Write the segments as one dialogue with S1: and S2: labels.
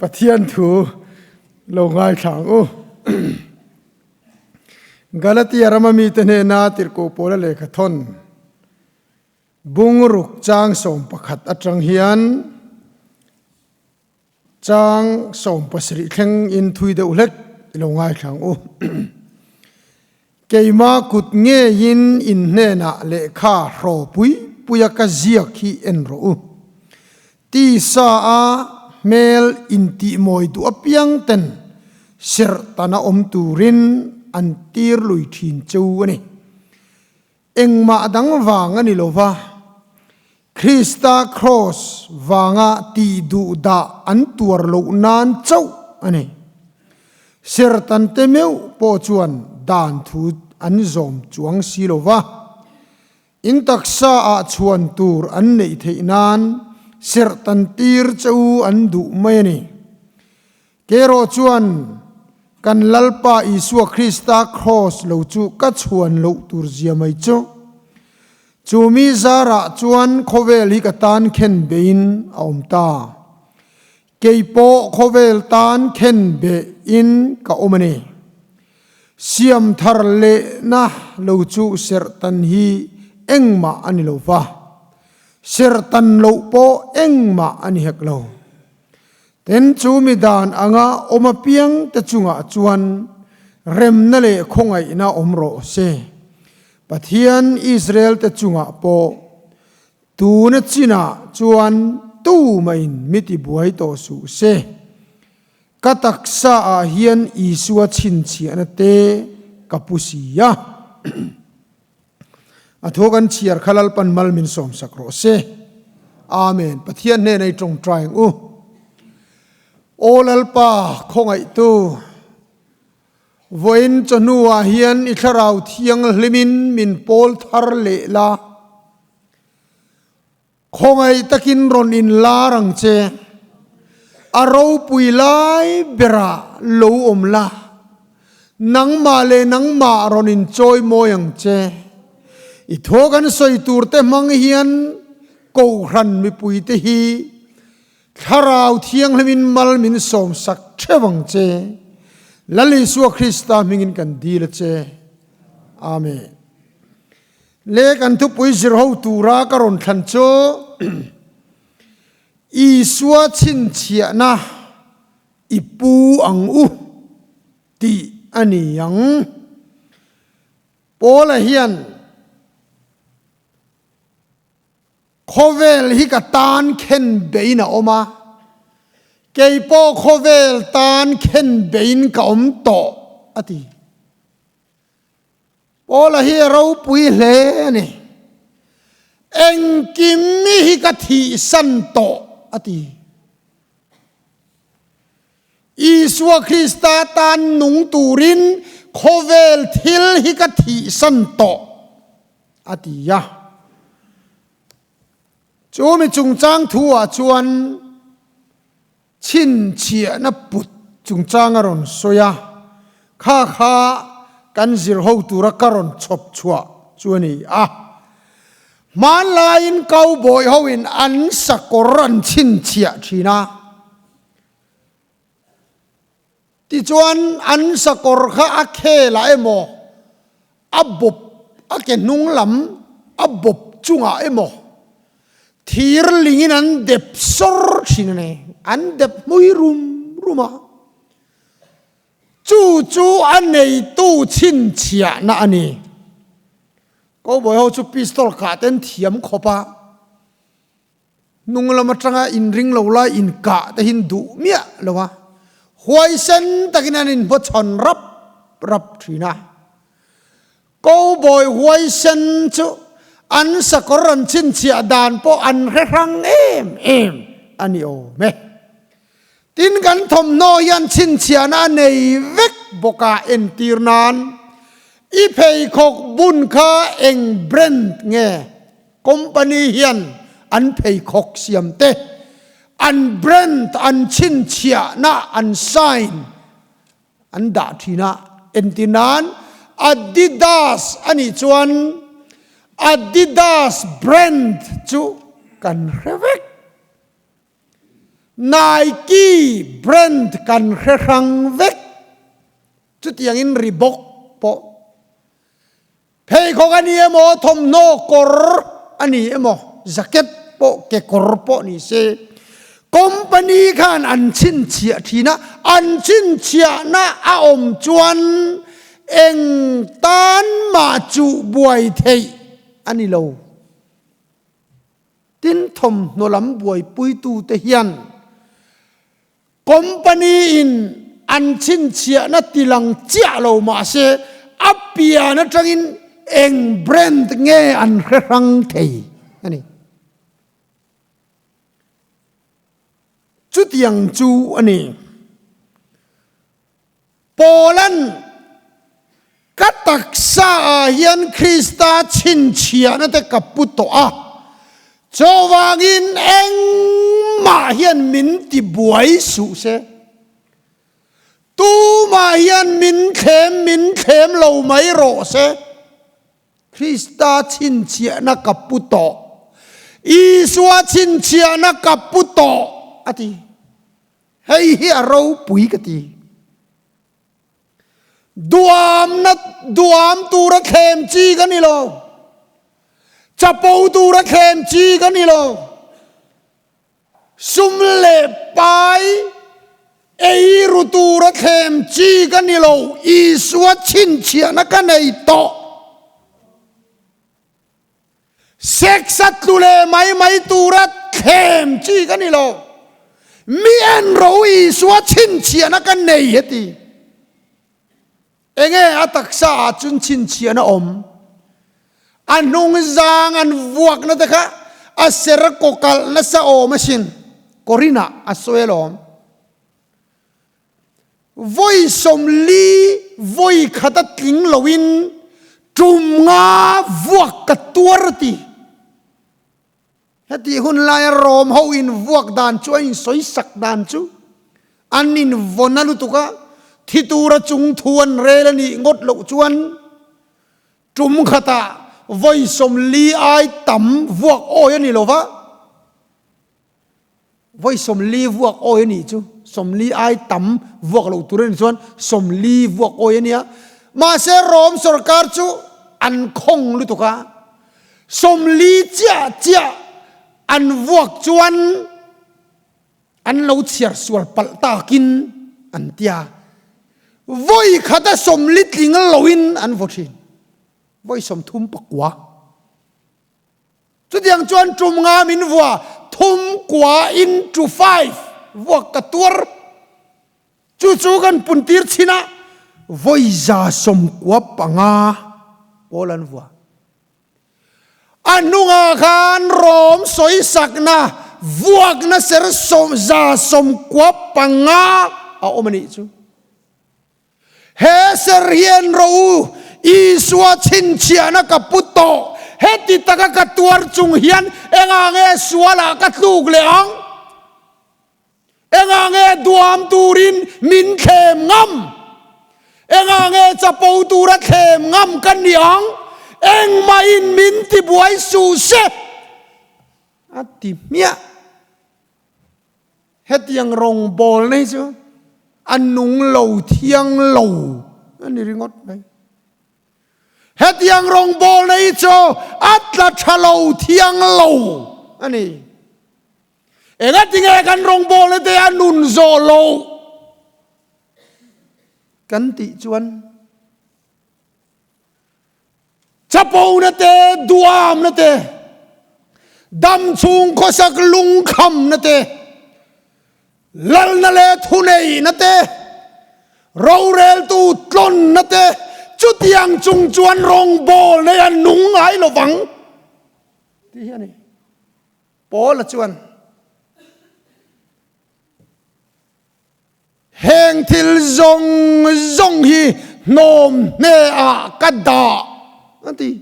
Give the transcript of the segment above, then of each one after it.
S1: Pathian thu lo ngaithla ang u. Galatia rama mite hnena tirhkoh pawla lehkha thawn bungruk chang 11 atang hian chang 17 thleng in thui deuh hlek i lo ngaithla ang u. Keima kut ngeiin in hnenah lehkha hraw pui puia ka ziak hi en rawh u. Tisa a hmel intihmawi duh apiang ten serh tana awm turin an tir lui thin cheu a ni. Engmah dang vang a ni lo va, Krista kraws vanga tih duh dah an tuar loh nan chauh a ni. Sertante meuh pawh chuan dan thu an zawm chuang si lo va, In taksa ah chhuan tur an neih theih nan serh tan tir che u an duh mai a ni. Kerawh chuan kan Lalpa Isua Krista kraws lo chu ka chhuan loh tur zia mai chu. Chu mi zarah chuan khawvel hi ka tan khen bein a awm ta. Kei pawh khawvel tan khen beh in ka awm a ni. Siam thar lehna lo chu serhtan hi engmah a ni lo va, serhtan loh pawh engmah a ni hek lo. Ten chu mi dan anga awm apiang te chungah chuan remna leh khawngaihna awm rawh se. Pathian Israel te chungah pawh Tuna chinah chuan tumahin mi tibuai tawh suh se. Ka taksa ah hian Isua chhinchhiahna te ka pu si a. A thu kan chhiar kha Lalpan mal min sawmsak rawh se. Amen. Pathian hnena i tawngtai ang u. Aw Lalpa, khawngaihtu. Vawiin chawhnuah hian i thlarau thianghlimin min pawl thar leh la, khawngaih takin rawn inlar ang che. A ropui lai berah lo awm la, nangmah leh nangmah rawn inchawi mawi ang che. I thaw kan sawi turte hmang hian Kohhran mipuite hi Thlarau Thianghlimin mal min sawmsak theuh ang che. Lal Isua Krista hmingin kan dil a che. Amen. Le kan thupui zir ho tura ka rawn thlan chu Isua chhinchhiahna i pu ang u tih a ni ang. Paula hian Khawvel hi ka tan khen bein a awm a, kei pawh khawvel tan khen bein ka awm tawh, a ti. Paula hi a ropui hle a ni. Engkim hi ka thihsan tawh, a ti. Isua Krista tan nung turin khawvel thil hi ka thihsan tawh, a ti a. Chu mi chungchang thuah chuan chhinchhiahna put chungchang a rawn sawi a, kha kha kan zir ho tura ka rawn chhawp chhuah chu a ni a. Hmanlaiin cowboy hoin an sakawr an chhinchhiah thin a. Tichuan, an sakawr kha a khelah emaw, a bawp, a ke hnung lam a bawp chungah emaw thir lingin an dep sawr thin a ni. An dep hmui rum rum a. Chu chu a neitu chhinchhiahna a ni. Cowboy ho chu pistol kah te an thiam khawp a. Hnung lam atanga inring lo lai inkah te hin duh miah lo a, huaisen takin an inhmawchhawn rap rap thin a. Cowboy huaisen chu an sakawr an chhinchhiah dan pawh an hre hrang em em a ni awm e. Tin kan thawmhnaw hian chhinchhiahna a nei vek bawk a, entir nan i pheikhawk bun kha eng brand nge? Company hian an pheikhawk siam te, an brand an chhinchhiahna an sign an dah thin a, entir nan Adidas a nih chuan Adidas brand chu kan hre vek. Nike brand kan hre hrang vek. Chutiangin Reebok pawh pheikhawk a ni emaw, thawmhnaw kawr a ni emaw, jacket pawh kekawr pawh ni se, company khan an chhinchhiah thin a, an chhinchhiahna a awm chuan eng tan mah chuh buai theih a ni lo. Tin, thawmhnaw lam buaipuitute hian company in an chhinchhiahna tilang chiah lo mah se a pian atangin eng brand nge an hre hrang thei a ni. Chutiang chu a ni. Paula'n Ka taksa ah hian Krista chhinchhiahna te ka pu tawh a, chuvangin engmah hian min ti buai suh se. Tumah hian min thlem min thlem lo mai rawh se. Krista chhinchhiahna ka pu tawh. Isua chhinchhiahna ka pu tawh, a ti. Hei hi a ropui ka ti. Duamna duam tura thlem chi ka ni lo. Chapo tura thlem chi ka ni lo. Sum leh pai ei ru tura thlem chi ka ni lo. Isua chhinchhiahna ka nei tawh. Sex a tlu leh mai mai tura thlem chi ka ni lo. Mi en ro Isua chhinchhiahna ka nei heti. Enge a taksa ah chun chhinchhiahna awm? A hnung zang an vuakna te kha a ser kawkalh nasa awm asin. Korinah a sawi alawm. Vawi 40 vawi khat a tling loin tum nga vuak ka tuar a ti. Heti hun laia Rom ho in vuak dan chu an insawi sak dan chu an invawn a lutuk a, thi tura chung thu an rel a nih ngawt loh chuan tum khatah vawi 40 ai tam vuak awi a ni lo va. Vawi 40 vuak awi a nih chu, 40 ai tam vuak lo tur a nih chuan 40 vuak awi a nia. Mahse Rom sorkar chu an khawng lutuk a, 40 chiah chiah an vuak chuan an lo chhiar sual palh takin an tia. Vawi khata 40 tling loin an vaw thin. Vawi 39. Chutiang chuan tum nga min vua thum kua into five vuak ka tuar. Chu chu kan puntir chin a, vawi 95 pawl an vua. A hnungah khan Rom sawisakna vuakna ser 195 a awm a nih chu. He ser hian ro u, Isua chhinchhiahna ka pu tawh, heti taka ka tuar chung hian engah nge sualah ka tluk leh ang? Engah nge duam turin min thlem ngam? Engah nge chapo tura thlem ngam ka ni ang? Engmahin min tibuai suh se! A ti hmiah. Hetiang rawngbawlna hi chu a nung lo thiang lo a ni ringawt mai. Hetiang rawngbawlna hi chu a tla tha lo thiang lo a ni. Engatinge kan rawngbawlna te a nun zawh lo kan tih chuan Chapona te, duamna te, dam chhung khawsak lungkhamna te, lalna leh thuneihna te, roreltu tlawnna te, chutiang chung chuan rawngbawl nei a nung ngai lo vang tih hi a ni. Paula chuan. Heng thil zawng zawng hi hnawm hneah ka dah, a ti.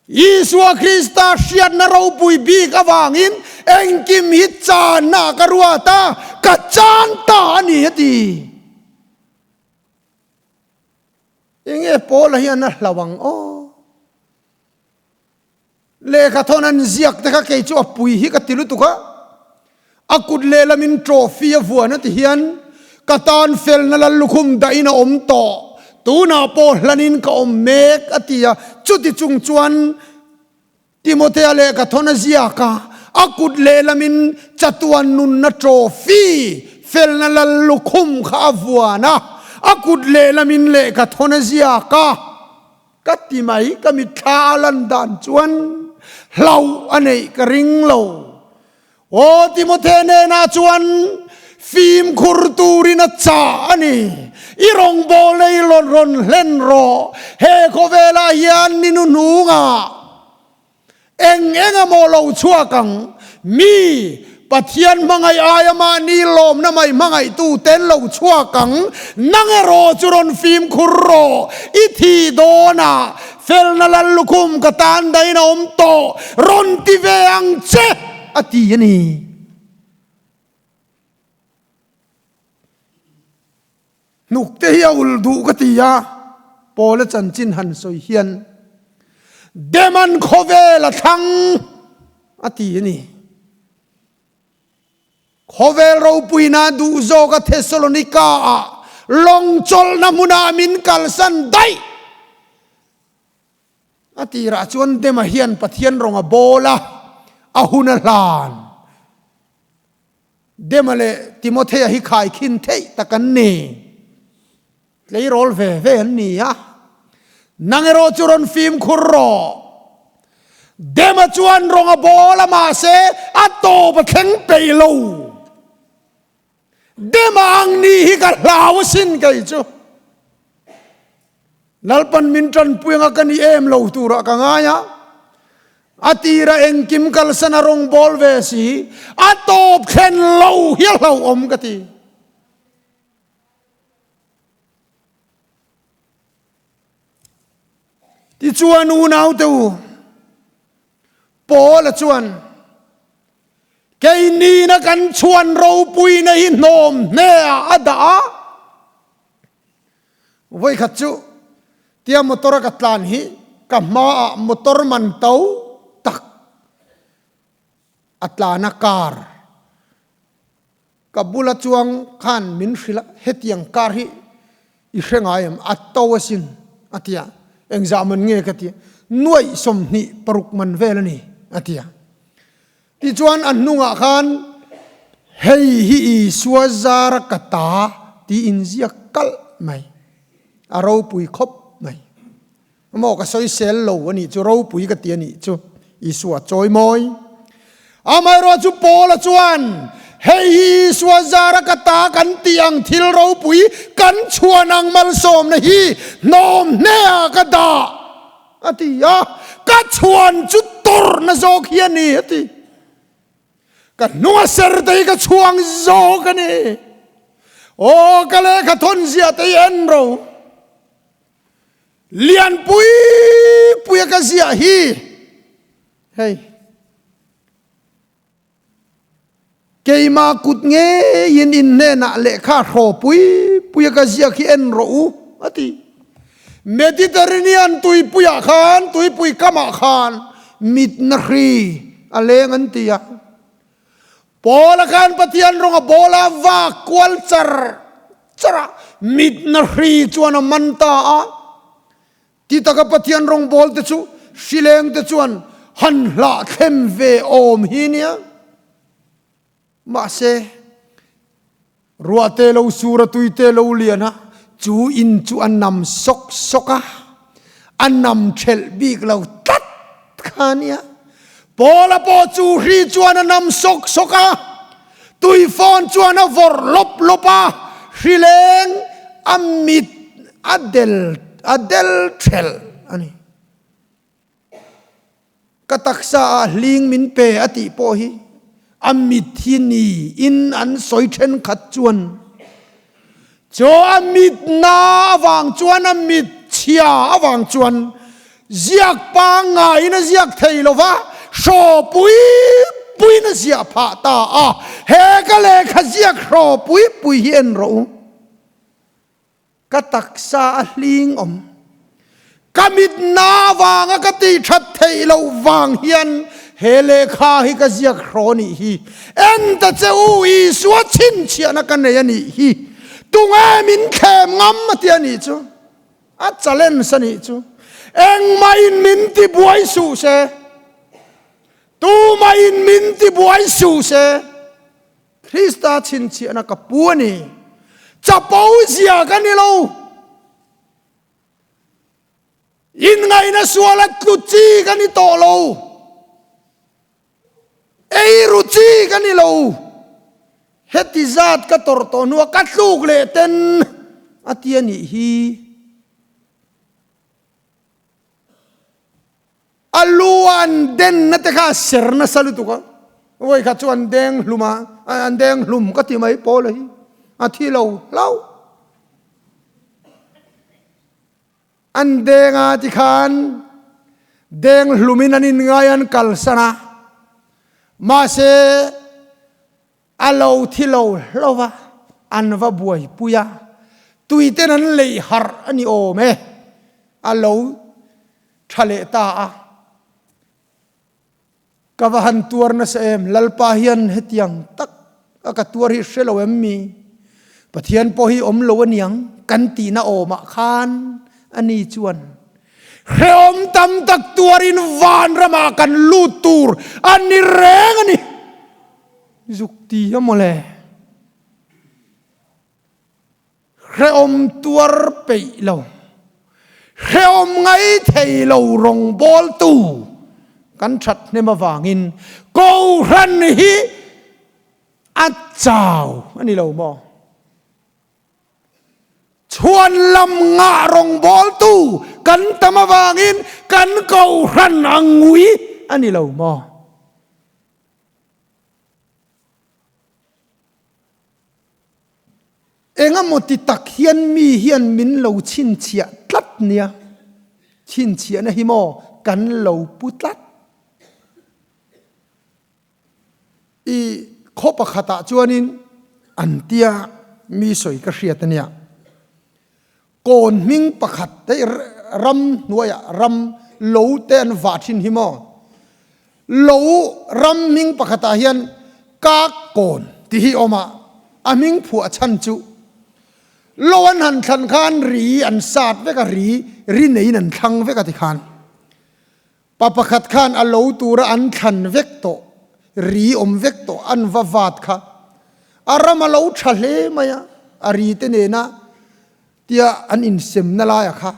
S1: Isua Krista hriatna ropui bik avangin engkim hi channa ka ruat a, ka chan ta a ni, a ti. Enge Paula hian a hlau ang aw? Lehkha thawn an ziak te kha kei chu a pui hi ka ti lutuk a. A kut lehlamin trophy a vuan a ti hian ka tan felna lal lukhum dahin a awm tawh, tunah pawh hlanin ka awm mek a ti a, chuti chung chuan Timothea lehkha thawn a ziak a, a kut lehlamin chatuan nunna trophy felna lal lukhum kha a vuan a, a kut lehlamin lehkha thawn a ziak a. Ka ti mai, ka mitthla a lan dan chuan hlauh a neih ka ring lo. Aw Timothe hnenah chuan fimkhur turin a chah a ni. I rawngbawlna i rawn rawn hlen rawh. He khawvelah hian ni hnuhnungah Eng eng a maw lo chhuak ang? Mi, Pathian hmangaih aia mahni lawmna mai hmangaihtu ten lo chhuak ang. Nang erawh chu rawn fimkhur rawh, i thi dawnah felna lal lukhum ka tan dahin a awm tawh, rawn ti ve ang che, a ti a ni. Hnuk te hi a ul duh ka ti a, Paula chanchin han sawi hian Deman khawvel a thlang a ti a ni. Khawvel ropuina duh zawka Thessalonika ah lawng chawlhna hmunah min kalsan daih. A tirah chuan Dema hian Pathian rawng a bawl a, a hun a hlan. Dema leh Timothea hi khaikhin theih tak an ni. Tleirawl ve ve an ni a. Nang erawh chu rawn fimkhur rawh. Dema chuan rawng a bawl a mahse a tawp a thleng peih lo. Dema ang ni hi ka hlau asin kei chu. Lalpan min tanpui anga ka ni em lo turah ka ngai a, a tira engkim kalsan a rawng bawl ve si, a tawp thlen lo hi a hlauhawm ka ti. Tichuan unaute u, Paula chuan, Keinina kan chhuan ropuina hi hnawm hneah a dah a, Vawikhat chu tia motor a ka tlan hi ka hmaah motor man to tak a tlan a car ka bula chuang khan min hrilh a hetiang car hi i hre ngai em a to asin a ti a engzah man nge ka ti a nuaih 26 man vel a ni a ti a Tichuan a hnungah khan, Hei hi Isua zara ka ta tiin ziak kalh mai. A ropui khawp mai. Maw ka sawisel lo a nih chu, ropui ka ti a nih chu, Isua chawi mawi. Amaherawh chu Paula chuan, Hei hi Isua zara ka ta kan tih ang thil ropui kan chhuan ang malsawmna hi hnawm hneah ka dah. A ti a, ka chhuan chu tawrhna zawk hi a ni, a ti. Ka hnunga ser te hi ka chhuang zawk a ni. Aw, ka lehkha thawn ziah te hi en ro. Lian pui pui a ka ziah hi, hei. Keimah kut ngeiin in hnenah lehkha hraw pui pui a ka ziak hi en rawh u, a ti. Mediterranean tuipuiah khan, tuipui kamah khan mitna hri a leng an ti a. Paula khan Pathian rawng a bawl a, vak kual char char a, mitna hri chuan a man ta a. Ti taka Pathian rawngbâwl te chu hrileng te chuan han hlah thlem ve awm hi nia. Mahse, ruah te lo sur a, tui te lo lian a, chu in chu a nam sawk sawk a, a nam ṭhelh bik lo tlat kha nia. Paula pawh chu hri chuan a nam sawk sawk a, tui fawn chuan a vawrh lawp lawp a, hrileng a mit a del a del ṭhelh a ni. Ka taksa ah hling min pe a tih pawh hi a mit hi niin an sawi ṭhenkhat chuan Chaw a mit na avang chuan a mit chhia avang chuan ziak pangngaiin a ziak thei lo va, hraw pui puiin a ziah phah ta a. He ka lehkha ziak hraw pui pui hi en rawh u. Ka taksa a hling awm. Ka mit na avanga ka tih that theih loh vang hian he lehkha hi ka ziak hraw nih hi. En ta che u, Isua chhinchhiahna ka nei a nih hi. Tunge min thlem ngam a ti a nih chu. A challenge a nih chu. Engmahin min ti buai suh se. Tumahin min ti buai suh se. Krista chhinchhiahna ka pu a ni. Chapo zia ka ni lo. Inngaihna suala tlu chi ka ni tawh lo. Eiru chi ka ni lo. Heti zat ka tawrh tawh hnua ka tluk leh ten a ti a nih hi. A lu a an den na te kha a ser nasa lutuk a, vawi khat chu an deng hlum a, an deng hlum ka ti mai Paula hi a thi lo hlauh. An deng a ti khan deng hlumin an inngai an kalsan a, mahse a lo thi lo hlauh va, an va buaipui a, tuiten an leih harh a ni awm e, a lo tha leh ta a. Ka va han tuar nasa em, Lalpa hian hetiang tak a ka tuar hi hre lo em mi? Pathian pawh hi awm lo aniang kan tihna awmah khan a ni chuan hrehawm tam tak tuarin vanramah kan lut tur a ni reng a ni. Zuk ti a mawle. Hrehawm tuar peih lo, hrehawm ngai thei lo rawngbawltu kan that hnem avangin Kohhran hi a chau a ni lo maw? Chhuan lam ngah rawngbawltu kan tam avangin kan Kohhran a ngui a ni lo maw? Engemaw ti tak hian mi hian min lo chhinchhiah tlat nia, chhinchhiahna hi maw kan lo pu tlat. I khaw pakhatah chuanin an tia mi sawi ka hriat ania. Kawn hming pakhat te ram hnuaiah ram lo te an vah thin hi maw? Lo ram hming pakhatah hian kak kawn ti hi awm a, a hming phuah chhan chu lo an han thlan khan ri an sat vek a, ri ri neiin an thlang vek a ti khan. Pa pakhat khan a lo tura an thlan vek tawh, ri awm vek tawh an va vat kha a ram a lo tha hle mai a, a ri te nena tia an insemna laia kha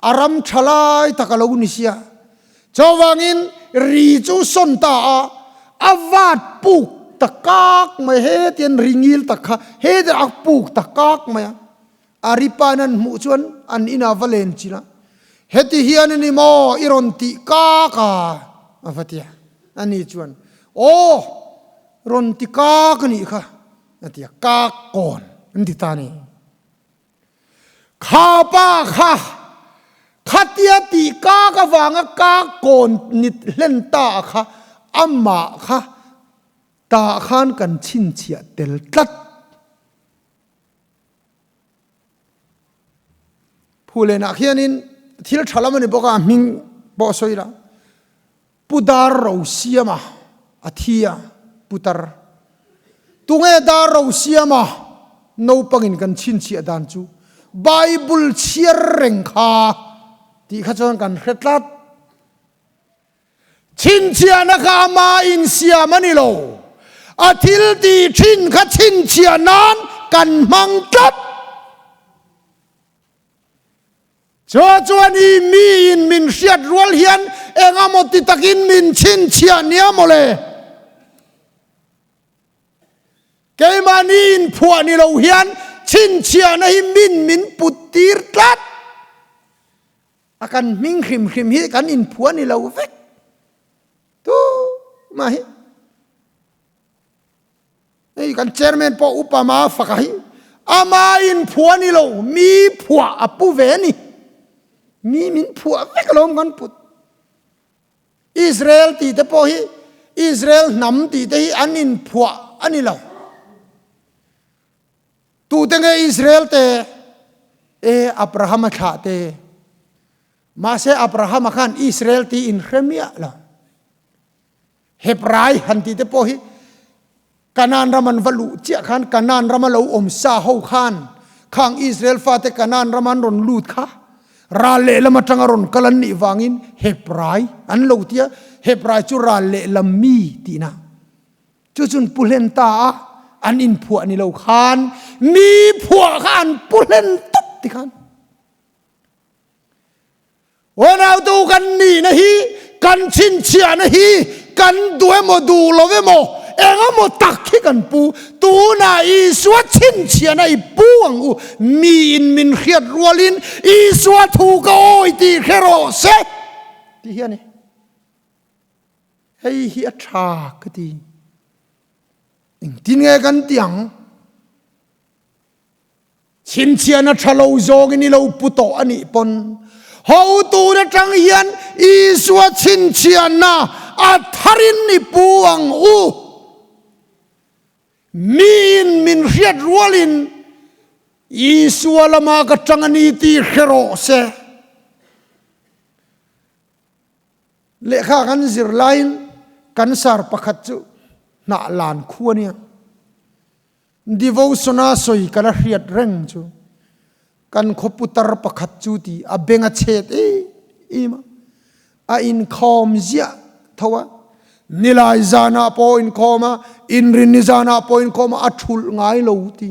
S1: a ram tha lai tak a lo ni sia. Chuvangin ri chu sawn ta a, a vat puk ta kak mai hetian ri ngil tak kha hetian a puk ta kak mai a. A ripain an hmuh chuan an inah va len chin a, Heti hian a ni maw i rawn tih kak a? a va ti a. Ani chuan, Aw, rawn ti kak a nih kha, a ti a, Kak kawn an ti ta a ni. Kha pa kha khatia tih kak avanga kak kawn nit hlen ta kha amah kha tah khan kan chhinchhiah tel tlat. Phulenah khianin thil tha lam a ni bawk a, a hming pawh a sawi la. Pu Dar Rosiama a thi a, putar. Tunge Dar Rosiama naupangin kan chhinchhiah dan chu Bible chhiar reng kha tih kha chuan kan hre tlat. Chhinchhiahna kha ama insiam a ni lo. A thil tih thin kha chhinchhiah nan kan hmang tlat. Chua chuan i miin min hriat rual hian engemaw ti takin min chhinchhiah nia mawle. Keimahni inphuah ni lo hian chhinchhiahna hi min min put tir tlat. A kan hming hrim hrim hi kan inphuah ni lo vek tu mah hi. Hei kan chairman pawh upa ma faka hi ama inphuah ni lo mi phuah a pu ve ni. Mi min phuah vek alawm kan put. Israel tih te pawh hi Israel hnam tih te hi an inphuah a ni lo. Tute nge Israel te? E, Abrahama thlah te. Mahse Abrahama khan Israel ti in hre miah lo. Hebrai han tih te pawh hi Kanaan ram an va luh chiah khan Kanaan rama lo awm sa ho khan khang Israel fate Kanaan rama an rawn lut kha ral lehlam atanga rawn kal an nih vangin Hebrai an lo tia, Hebrai chu ral lehlam mi tihna. Chu chun pu hlen ta a, an inphuah ni lo khan mi phuah kha an pu hlen tawp ti khan. Unautu kan nihna hi, kan chhinchhiahna hi kan duh emaw duh lo emaw eng emaw tak hi kan pu. Tunah Isua chhinchhiahna i pu ang u. Miin min hriat rualin Isua thu ka awi tih hre rawh se tih hi a ni. Hei hi a tha ka ti. Engtin nge kan ti ang? Chhinchhiahna tha lo zawngin i lo pu tawh a nih pawn, hotu atang hian Isua chhinchhiahna a tharin i pu ang u. Miin min hriat rualin Isua lama ka tang a ni tih hre rawh se. Lehkha kan zir laiin kan sar pakhat chu hnah lan khu a nia. Devotion a sawi ka la hriat reng chu kan khaw putar pakhat chu ti a beng a chhet em em a, a inkhawm ziah tho a, nilai zanah pawh a inkhawm a, inrinni zanah pawh a inkhawm a, a thulh ngai lo ti.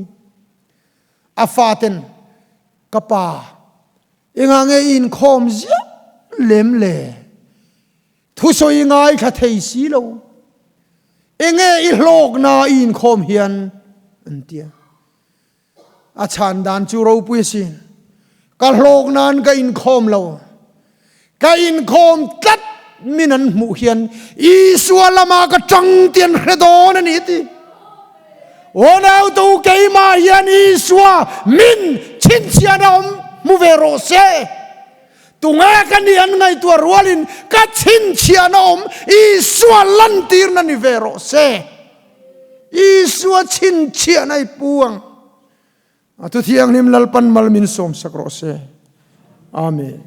S1: A faten ka pa engah nge i inkhawm ziah lem le? Thusawi ngaithla thei si lo. Enge i hlawkna i inkhawm hian an ti a. A chhan dan chu ropui asin. Ka hlawk nan ka inkhawm lo. Ka inkhawm tlat min an hmuh hian Isua lama ka tang tih an hre dawn a ni a ti. Unautu keimah hian Isua min chhinchhiahna awm hmu ve rawh se. Tunge ka nih an ngaihtuah rualin ka chhinchhiahna awm Isua lantirna ni ve rawh se. Isua chhinchhiahna i pu ang. A Thuthianghlim Lalpan mal min sawmsak rawh se. Amen.